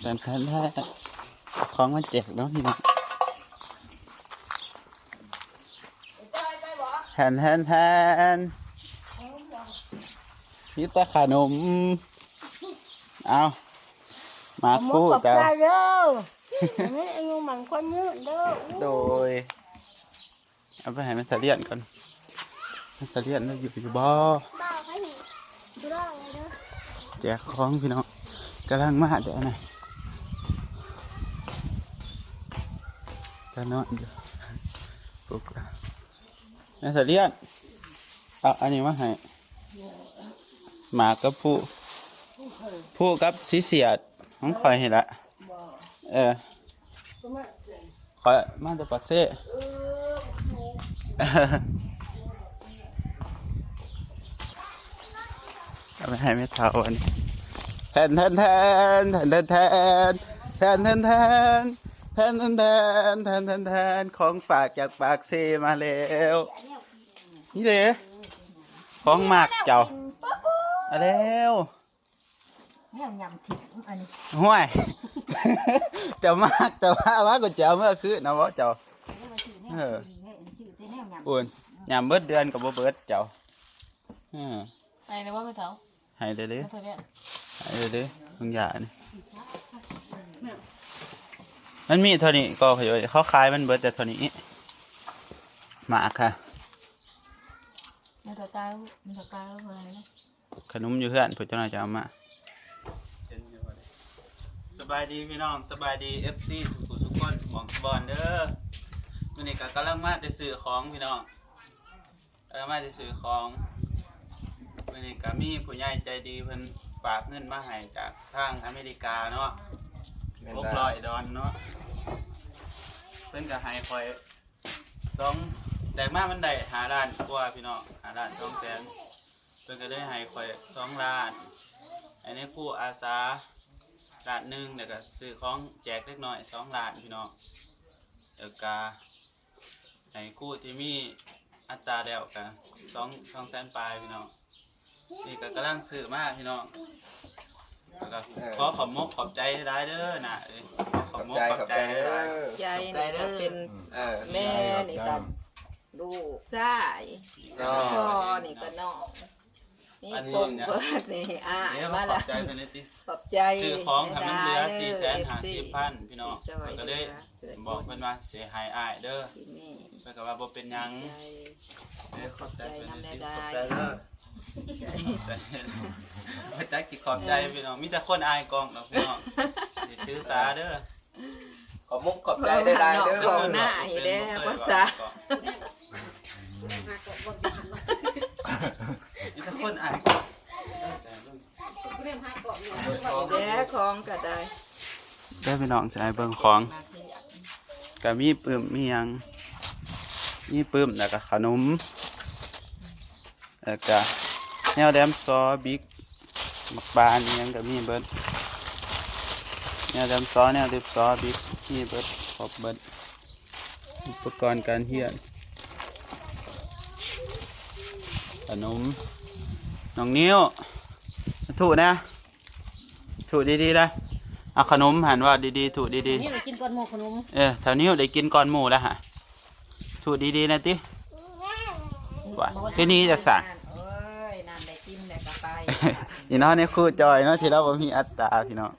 ແທນໆ ຂອງມາແຈກເນາະພີ່ນ້ອງ. ແທນໆ ມີແຕ່ຂະໜົມ. ເອົາ ມາຄູ່ເຈົ້າ ຂອບໃຈເດີ ມີອາຍຸໝັ້ນຂວັນຍືນເດີ. ໂດຍ ເອົາໄປໃຫ້ແມ່ສະຫຼຽນກ່ອນ. ແມ່ສະຫຼຽນລາວຢູ່ ຢູ່ບໍ່? ແຈກຂອງພີ່ນ້ອງ ກຳລັງມາແຕ່ອັນນັ້ນ ກະນອນຢູ່. ແມ່ສະຫຼຽນ ເອົາອັນນີ້ມາໃຫ້ ໝາກກັບພູ ພູກັບສີສຽດຂອງຂ້ອຍນີ້ລະ. ເອີ ຂ້ອຍມາແຕ່ປາກເຊ. ເອົາໄປໃຫ້ແມ່ເຖົ້າອັນນີ້. ແທນແທນແທນ ແທນແທນແທນ ແທນແທນແທນ ຂອງຝາກຈາກປາກເຊມາແລ້ວ. ນີ້ເດ້ ຂອງມັກເຈົ້າ ມາແລ້ວ. ແນວຍຳທິບອັນນີ້ ຫ້ວຍ ເຈົ້າມັກ ເຈົ້າວ່າ ວ່າກໍຈະເອົາເມືອຄືນເນາະ ເວົ້າເຈົ້າ. ເອີ ແນວຍຳ ໂອ້ຍ ຍຳເບິດເດືອນກໍບໍ່ເບິດເຈົ້າ. ເອີ ໃຫ້ແລ້ວບໍ່ແມ່ເຖົ້າ? ໃຫ້ເດ້ ໃຫ້ເດ້ ເບິ່ງຢານີ້ ມັນມີເທົ່ານີ້ກໍ ເຂົາຂາຍມັນເບິດແຕ່ເທົ່ານີ້ ໝາກຄ່ະ. ແມ່ຕາຕາ ແມ່ຕາຕາເພິ່ນໃຫ້ນະ ຂະໜົມຢູ່ເຮືອນ ເພິ່ນຈັກໜ້ອຍຈະເອົາມາ. ສະບາຍດີພີ່ນ້ອງ ສະບາຍດີເອັຟຊີທຸກໆຄົນ ໝ່ອງທຸກບ່ອນເດີ. ມື້ນີ້ກໍກຳລັງມາແຕ່ຊື້ຂອງພີ່ນ້ອງ ກຳລັງມາແຕ່ຊື້ຂອງ. ມື້ນີ້ກໍມີຜູ້ໃຫຍ່ໃຈດີເພິ່ນຝາກເງິນມາໃຫ້ຈາກທາງອາເມລິກາເນາະ ແມ່ນ ຫົກຮ້ອຍດອນເນາະ. ເພິ່ນກໍໃຫ້ຂ້ອຍສອງ ແລກມາມັນໄດ້ຫ້າລ້ານກວ່າພີ່ນ້ອງ ຫ້າລ້ານສອງແສນ. ເພິ່ນກໍເລີຍໃຫ້ຂ້ອຍສອງລ້ານ ໃຫ້ນາຍຄູອາສາລ້ານໜຶ່ງ ແລ້ວກໍຊື້ຂອງແຈກເດັກນ້ອຍສອງລ້ານພີ່ນ້ອງ ແລ້ວກໍໃຫ້ຄູທີ່ມີອັດຕາແລ້ວກໍສອງ ສອງແສນປາຍພີ່ນ້ອງ. ນີ້ກໍກຳລັງຊື້ມາພີ່ນ້ອງ ແລ້ວກໍ ເອີ ຂໍຂອບມົກຂອບໃຈຫຼາຍເດີນາເອີຍ ຂໍຂອບມົກຂອບໃຈຫຼາຍ. ໃຈນີ້ກໍເປັນ ເອີ ແມ່ນີ້ກໍລູກຊາຍ ເນາະ ພໍ່ນີ້ກໍນ້ອງ ນີ້ ອັນນີ້ ຄົບເບິດນີ້ ອ້າຍ ເອີ ມາລະ ຂອບໃຈເພິ່ນເລີຍຕິ ຂອບໃຈ ຊື້ຂອງໃຫ້ມັນເຫຼືອສີ່ແສນຫ້າສິບພັນພີ່ນ້ອງ. ຂ້ອຍກໍເລີຍບອກເພິ່ນວ່າຊິໃຫ້ອ້າຍເດີ ເພິ່ນກໍວ່າບໍ່ເປັນຫຍັງ. ເອີ ຂອບໃຈເພິ່ນເລີຍຕິ ຂອບໃຈເດີ. ບໍ່ຈັກຊິຂອບໃຈພີ່ນ້ອງ ມີແຕ່ຄົນອາຍກ້ອງດອກພີ່ນ້ອງ ຢ່າຖືສາເດີ. ຂອບມຸກຂອບໃຈຫຼາຍໆເດີ ຂອບໜ້າໃຫ້ແດ່ ພາສາ ມີແຕ່ຄົນອາຍກ້ອງ ແດ່ຂອງກໍໄດ້ ເດີພີ່ນ້ອງ ຊິໃຫ້ເບິ່ງຂອງ ກໍມີປຶ້ມ ມີຫຍັງ ມີປຶ້ມ ແລ້ວກໍຂະໜົມ ແລ້ວກະແນວແຫຼມຊໍ ບິກ ໝາກບານ ອີ່ຫຍັງກະມີເບິດ ແນວແຫຼມຊໍ ແນວເລັບຊໍ ບິກ ມີເບິດ ຄົບເບິດ ອຸປະກອນການຮຽນ ຂະໜົມ ນ້ອງນິວ ທຸແດ່ ທຸດີໆ ນະ ເອົາຂະໜົມຫັ້ນ ເວົ້າດີໆ ທຸດີໆ ນີ້ໄດ້ກິນກ່ອນໝູ່ຂະໜົມ ເອີ ເທົ່ານີ້ໄດ້ກິນກ່ອນໝູ່ແລ້ວຫະ. ທຸດີໆ ນະຕິ ວ່າຄືນີ້ຈະສາ ເອີຍ ນັ້ນໄດ້ກິນແລ້ວກໍໄປ ນີ້ເນາະ ໃນຄູຈອຍເນາະ ທີ່ລາວບໍ່ມີອັດຕາພີ່ນ້ອງ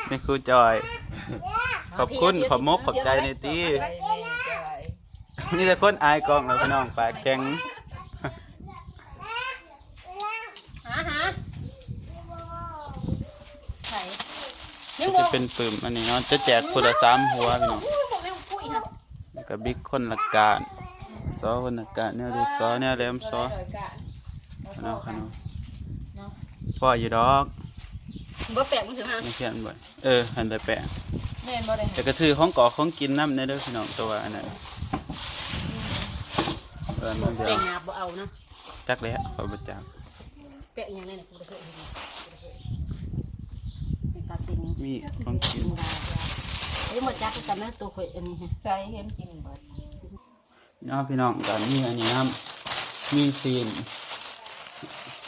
ໃນຄູຈອຍ ຂອບຄຸນ ຂອບມົກຂອບໃຈແດ່ຕິ ມີແຕ່ຄົນອາຍກ້ອງແລ້ວພີ່ນ້ອງ ປາກແຂງ. ຫາ ຫາ ໃສ ຍັງບໍ່ ຈະເປັນປຶ້ມອັນນີ້ເນາະ ຈະແຈກຄົນລະສາມຫົວພີ່ນ້ອງ ແລ້ວກໍບິກຄົນລະກ້ານ ຊໍຄົນລະກ້ານ ແນວເລັບຊໍ ແນວແຫຼມຊໍ ເນາະ ເນາະ ພໍຢູ່ດອກ ບໍ່ແປກ ມັນຖືກຫາ ເອີ ຫັ້ນແຫຼະແປກ ແມ່ນບໍ່ໄດ້ ແຕ່ກໍຊື້ຂອງກອກຂອງກິນນຳແດ່ເດີພີ່ນ້ອງ ແຕ່ວ່າອັນນັ້ນ ເອີ ມັນ ແປກຫຍາບບໍ່ເອົານະ ຈັກແຫຼະ ຂ້ອຍບໍ່ຈັກ ແປະອີ່ຫຍັງແນ່ນີ້ ກູບໍ່ເຄີຍເຫັນ ເປັນຕາຊິງ ມີຂອງກິນ ເອີ ໝົດຈັກກັນເດີ ໂຕຂ້ອຍອັນນີ້ ໃສ່ເຫັນກິນເບິດ ເນາະ ພີ່ນ້ອງ ກໍມີອັນນີ້ນຳ ມີຊີ້ນ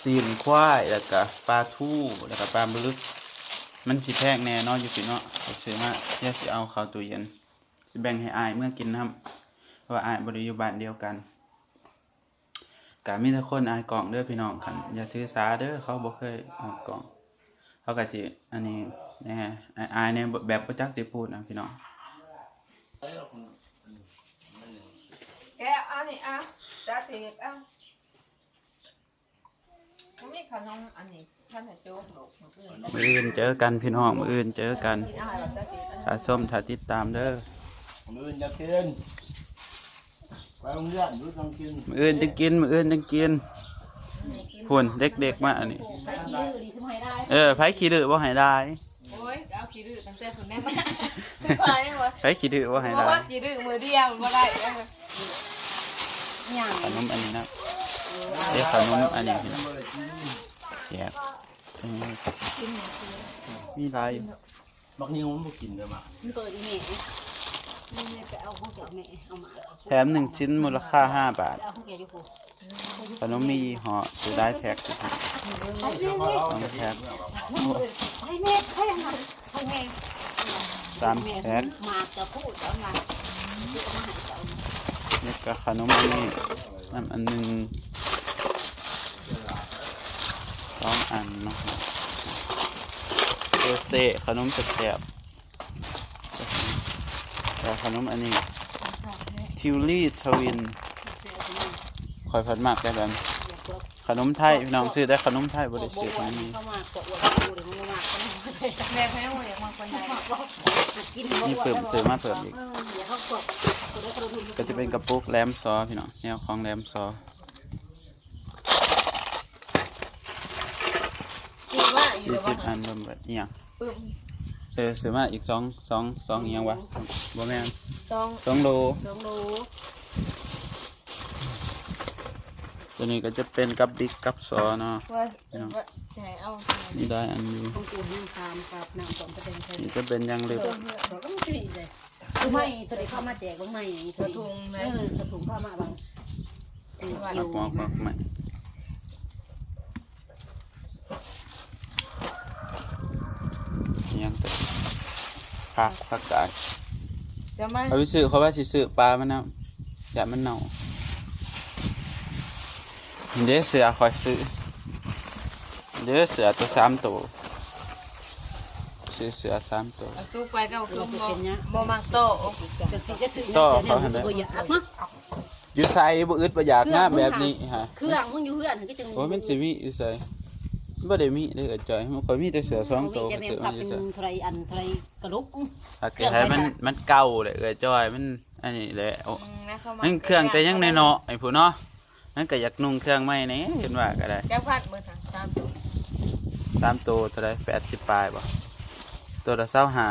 ຊີ້ນຄວາຍ ແລ້ວກະປາທູ ແລ້ວກະປາບຶກ. ມັນຊິແພງແດ່ເນາະ ຢູ່ພີ້ເນາະ. ຂ້ອຍຊື້ມາ ດຽວຊິເອົາເຂົ້າຕູ້ເຢັນ ຊິແບ່ງໃຫ້ອ້າຍເມືອກິນນຳ ເພາະວ່າອ້າຍບໍ່ໄດ້ຢູ່ບ້ານດຽວກັນ. ກະມີແຕ່ຄົນອາຍກ້ອງເດີພີ່ນ້ອງ ຄັນຢ່າຖືສາເດີ ເຂົາບໍ່ເຄີຍອອກກ້ອງ ເຂົາກະຊິອັນນີ້ແດ່. ອາຍໆແດ່ ແບບບໍ່ຈັກຊິພູດນະພີ່ນ້ອງ. ແກະອັນນີ້ ອ່ະ ຈາຕິບ ອ່ະ ບໍ່ມີຂະໜົມອັນນີ້ ທັນໄດ້ໂຈກລູກ. ມື້ອື່ນເຈີກັນພີ່ນ້ອງ ມື້ອື່ນເຈີກັນ ຖ້າຊົມຖ້າຕິດຕາມເດີ. ມື້ອື່ນຈະກິນ ໄປໂຮງຮຽນຢູ່ຕ້ອງກິນ ມື້ອື່ນຈັ່ງກິນ ມື້ອື່ນຈັ່ງກິນ. ພຸ້ນເດັກໆມາອັນນີ້ ເອີ ໃຜຂີ້ດື້ບໍ່ໃຫ້ຫຼາຍ. ໂອ້ຍ ເອົາຂີ້ດື້ຕັ້ງແຕ່ພຸ້ນແນ່ມາ ສະບາຍຫວະ. ໃຜຂີ້ດື້ບໍ່ໃຫ້ຫຼາຍ ບໍ່ວ່າຂີ້ດື້ມື້ດຽວບໍ່ໄດ້. ຫຍັງ ຂະໜົມອັນນີ້ນະ ເດ້ ຂະໜົມອັນນີ້ພີ່ນ້ອງ ແຈກ ເອີ ມີຫຼາຍຢູ່. ບັກນິວມັນບໍ່ກິນເດີໝາກ ມັນເປີດອີແມ່ ແມ່ໄປເອົາຂອງເຈົ້າແມ່ ເອົາມາ ແຖມໜຶ່ງຊິ້ນ ມູນລະຄ່າຫ້າບາດ. ເອົາຂອງແກຢູ່ພຸ້ນ ຂະໜົມມີຍີ່ຫໍ້ ຊື້ຫຼາຍແພັກ ສອງແພັກ ໃຫ້ແມ່ ໃຫ້ແມ່ ໃຫ້ແມ່ ສາມແພັກ ໝາກກະພູດເອົາມາ ເອົາມາໃຫ້ເຈົ້າ. ແລ້ວກະຂະໜົມອັນນີ້ນຳອັນໜຶ່ງ ສອງອັນເນາະ. ໂອເຊ ຂະໜົມແຊບໆ ແລ້ວຂະໜົມອັນນີ້ ທິວລີທະວິນ ຂ້ອຍພັດມັກແຕ່ແບບ ຂະໜົມໄທພີ່ນ້ອງ ຊື້ແຕ່ຂະໜົມໄທ ບໍ່ໄດ້ຊື້ຂະໜົມນີ້. ມີເພີ່ມ ຊື້ມາເພີ່ມອີກ ກະຈະເປັນກະປຸກແຫຼມຊໍພີ່ນ້ອງ ແນວຂອງແຫຼມຊໍ. ຊື້ມາອີກ ສີ່ສິບ ແລ້ວ ອັນເບິ່ງເບິດອີ່ຫຍັງ ປຶ້ມ ເອີ ຊື້ມາອີກສອງ ສອງ ສອງອີ່ຫຍັງວະ ສອງ ບໍ່ແມ່ນ ສອງ ສອງໂລ ສອງໂລ. ໂຕນີ້ກະຈະເປັນກັບດິກກັບຊໍເນາະ ວ່າ ພີ່ນ້ອງ ວ່າຊິໃຫ້ເອົາ ມີຫຼາຍອັນຢູ່ ຂອງກູຍັງສາມກັບ ນ້ຳຕ້ອງໄປແຕ່ງໃສ່ ນີ້ຈະເປັນຢ່າງເລັບ ເອີ ເອີ ມັນຊິມີເດ້. ໃໝ່ ໂຕນີ້ເຂົາມາແຈກ ເບິ່ງໃໝ່ ກະທຸງນະ ເອີ ກະທຸງເຂົາມາບາງ ເອີ ເອົາ ເອົາ ເອົາໃໝ່ ອີ່ຫຍັງກະ ຜັກ ຜັກກາດ ຈະມາ ເອົາໄປຊື້ ເຂົາວ່າຊິຊື້ປາມານຳ ຢ້ານມັນເນົ່າ. ເດ້ ເສືອຂ້ອຍຊື້ ເດ້ ເສືອໂຕສາມໂຕ ຊື້ເສືອສາມໂຕ. ເອົາສູ້ໄປເຈົ້າຄືບໍ່ ບໍ່ມັກໂຕ ໂຕເຂົາຫັ້ນແຫຼະ ບໍ່ຢາກມາ ຢູ່ໃສ ບໍ່ອຶດບໍ່ຢາກງາມແບບນີ້ຫະ ເຄື່ອງມຶງຢູ່ເຮືອນຫັ້ນຄືຈັ່ງ ໂອ້ຍ ມັນຊິມີຢູ່ໃສ ມັນບໍ່ໄດ້ມີເດີເອື້ອຍຈ້ອຍ ຂ້ອຍມີແຕ່ເສືອສອງໂຕ ເຂົາມີແຕ່ແມ່ນ ຊື້ມາຢູ່ໃສ ເປັນເທົ່າໃດອັນເທົ່າໃດກະລຸກ ອາ ກະໃຫ້ມັນ ມັນເກົ່າແຫຼະເອື້ອຍຈ້ອຍ ມັນ ອັນນີ້ແຫຼະ ອືມ ມັນເຄື່ອງແຕ່ຍັງນ້ອຍໆພຸ້ນເນາະ ມັນກະຢາກນຸ່ງເຄື່ອງໃໝ່ແດ່ ເຫັນວ່າກະໄດ້. ຈັກພັນເບິດຫະ ສາມໂຕ ສາມໂຕເທົ່າໃດ ແປດສິບປາຍບໍ່ ໂຕລະຊາວຫ້າ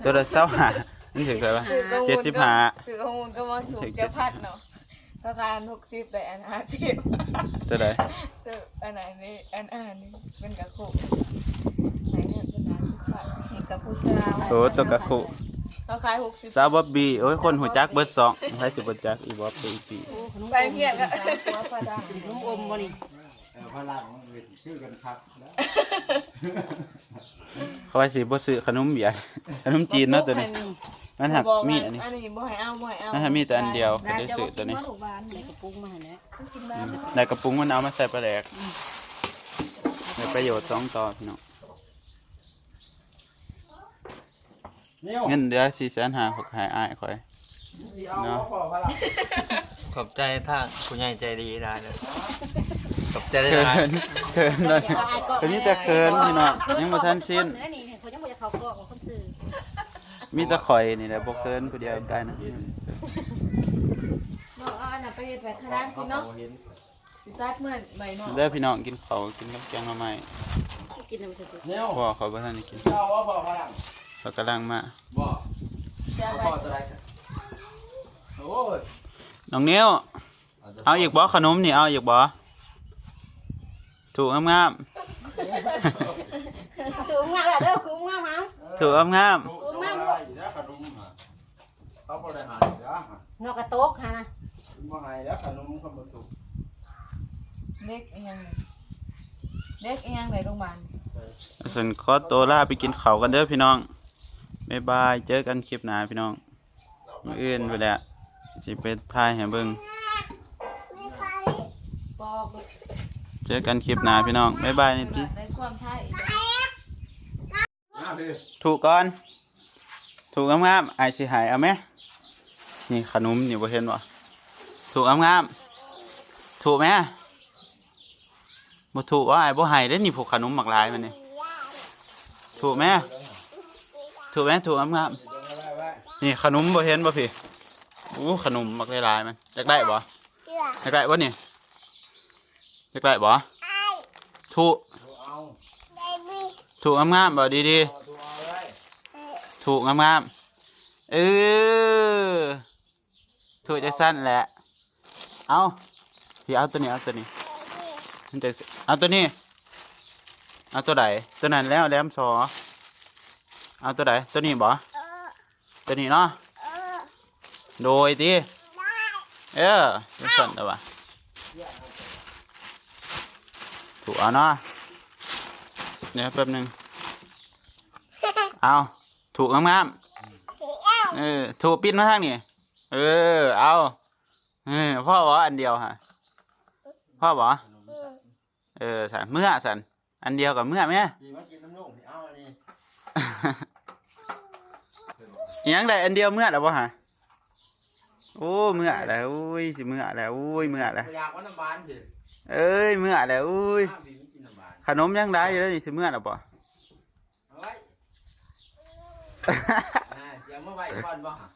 ໂຕລະຊາວຫ້າ ມັນຖືກເທົ່າໃດວະ ເຈັດສິບຫ້າ ຊື້ຂອງມູນກະບໍ່ຖືກຈັກພັນເນາະ. ເຂົາຂາຍອັນຫົກສິບ ໄດ້ອັນຫ້າສິບ ໂຕໃດ ໂຕອັນນັ້ນນີ້ ອັນ ອັນນີ້ເປັນກະຄຸ ໃຫ້ເງິນເພິ່ນຫ້າສິບພັນ ນີ້ກະຄຸຊາວ ໂອ້ ໂຕກະຄຸ ເຂົາຂາຍຫົກສິບ ຊາວບອບບີ ໂອ້ຍ ຄົນຮູ້ຈັກເບິດຊ່ອງ ໃຜຊິບໍ່ຈັກອີບອບ ໂຕອີປີ ໂອ້ ຂະໜົມ ໄປໂຮງຮຽນກະ ຂະໜົມອົມບໍ່ນີ້ ເອີ ພະລັງມັນຄືກັນຄັກ ເຂົາວ່າຊິບໍ່ຊື້ຂະໜົມຫວຽດ ຂະໜົມຈີນເນາະໂຕນີ້ ມັນຫາກມີອັນນີ້ ອັນນີ້ບໍ່ໃຫ້ເອົາ ບໍ່ໃຫ້ເອົາ ມັນຫາກມີແຕ່ອັນດຽວ ກະໄດ້ຊື້ໂຕນີ້ ໄດ້ກະປຸງມາໃຫ້ແລ້ວ ໄດ້ກະປຸງມັນເອົາມາໃສ່ປາແດກ ອືມ ໄດ້ປະໂຫຍດສອງຕໍ່ພີ່ນ້ອງ. ເງິນເດືອນສີ່ແສນຫ້າ ຂ້ອຍໃຫ້ອ້າຍຂ້ອຍ ເນາະ ຂອບໃຈທາງຜູ້ໃຫຍ່ໃຈດີຫຼາຍເດີ ຂອບໃຈຫຼາຍ ເຂີນ ເຂີນເລີຍ ກະມີແຕ່ເຂີນພີ່ນ້ອງ ຍັງບໍ່ທັນສິ້ນ ມີແຕ່ຂ້ອຍນີ້ແຫຼະບໍ່ເຂີນຜູ້ດຽວ ກາຍນະ ເນາະ ເອົາອັນນັ້ນໄປເຮັດໄວ້ທາງດ້ານກິນເນາະ. ຊິຕັດເມື່ອໃໝ່ເນາະ ເດີພີ່ນ້ອງ ກິນເຂົ້າ ກິນກັບແກງໜໍ່ໄມ້ ກິນນຳ ແນວ ພໍ່ເຂົາບໍ່ທັນໄດ້ກິນ ເຈົ້າວ່າພໍ່ພະລັງ ເຂົາກຳລັງມາ ບໍ່ ເຈົ້າພໍ່ຕົວໃດ ໂອ້ຍ ນ້ອງນິວ ເອົາອີກບໍ່ ຂະໜົມນີ້ ເອົາອີກບໍ່ ຖູງາມໆ ຖູງາມແລ້ວເດີ ຖູງາມ ຖູງາມ ຖູງາມ ເຂົາບໍ່ໄດ້ໃຫ້ເດີ ເນາະກະຕົກຫັ້ນນະ ບໍ່ໃຫ້ແລ້ວ ຂະໜົມເຂົາບໍ່ຖືກ ເດັກອີ່ຫຍັງນີ້ ເດັກອີ່ຫຍັງໃນໂຮງບານ? ຊັ້ນຂໍໂຕລາໄປກິນເຂົ້າກັນເດີພີ່ນ້ອງ ບາຍບາຍ ເຈີກັນຄລິບໜ້າພີ່ນ້ອງ ມື້ອື່ນພຸ້ນແຫຼະ ຊິໄປຖ່າຍໃຫ້ເບິ່ງ ເຈີກັນຄລິບໜ້າພີ່ນ້ອງ ບາຍບາຍນີ້ຕິ. ຖືກກ່ອນ ຖືກງາມໆ ອ້າຍຊິໃຫ້ ເອົາແມ. ນີ້ຂະໜົມນີ້ ບໍ່ເຫັນບໍ່? ຖືກງາມໆ ຖືກແມ. ບໍ່ຖືກ ອ້າຍບໍ່ໃຫ້ເດ້ນີ້ ພວກຂະໜົມບັກຫຼາຍມັນນີ້ ຖືກແມ ຖືກແມ ຖືກງາມໆ. ນີ້ຂະໜົມ ບໍ່ເຫັນບໍ່ພີ້? ໂອ້ ຂະໜົມບັກຫຼາຍໆ ມັນ ຢາກໄດ້ບໍ່? ຢາກໄດ້ບໍ່ນີ້? ຢາກໄດ້ບໍ່? ຖືກ ຖືກງາມໆ ບໍ່ ດີໆ ຖືກງາມໆ ເອີ ຖືກຈັ່ງຊັ້ນແຫຼະ. ເອົາ ພີ່ ເອົາໂຕນີ້ ເອົາໂຕນີ້ ມັນຈະ ເອົາໂຕນີ້ ເອົາໂຕໃດ? ໂຕນັ້ນແຫຼະ ແຫຼມສໍ ເອົາໂຕໃດ? ໂຕນີ້ບໍ່? ໂຕນີ້ເນາະ ໂດຍຕິ ເອີ ຈັ່ງຊັ້ນແຫຼະຫວາ ຖືກເອົາເນາະ ດຽວແປັບໜຶ່ງ ເອົາ ຖືກງາມໆ ເອີ ຖືກປິ່ນມາທາງນີ້ ເອີ ເອົາ ເອີ ພໍບໍ່ ອັນດຽວຫັ້ນ ພໍບໍ່? ເອີ ຊັ້ນ ເມືອຊັ້ນ ອັນດຽວກໍເມືອແມ. ນີ້ມາກິນນຳລຸງ ເອົາອັນນີ້ ອີຫຍັງໄດ້ອັນດຽວ ເມືອແລ້ວບໍ່ຫາ? ໂອ້ ເມືອແລ້ວ ໂອ້ຍ ຊິເມືອແລ້ວ ໂອ້ຍ ເມືອແລ້ວ ບໍ່ຢາກວ່ານຳບ້ານພີ້ ເອີຍ ເມືອແລ້ວ ໂອ້ຍ ມາພີ້ ກິນນຳບ້ານ ຂະໜົມຍັງຫຼາຍຢູ່ເດ້ນີ້ ຊິເມືອແລ້ວບໍ່? ເອົາໄວ້ ອ່າ ຊິເອົາມາໄວ້ກ່ອນບໍ່ຫາ?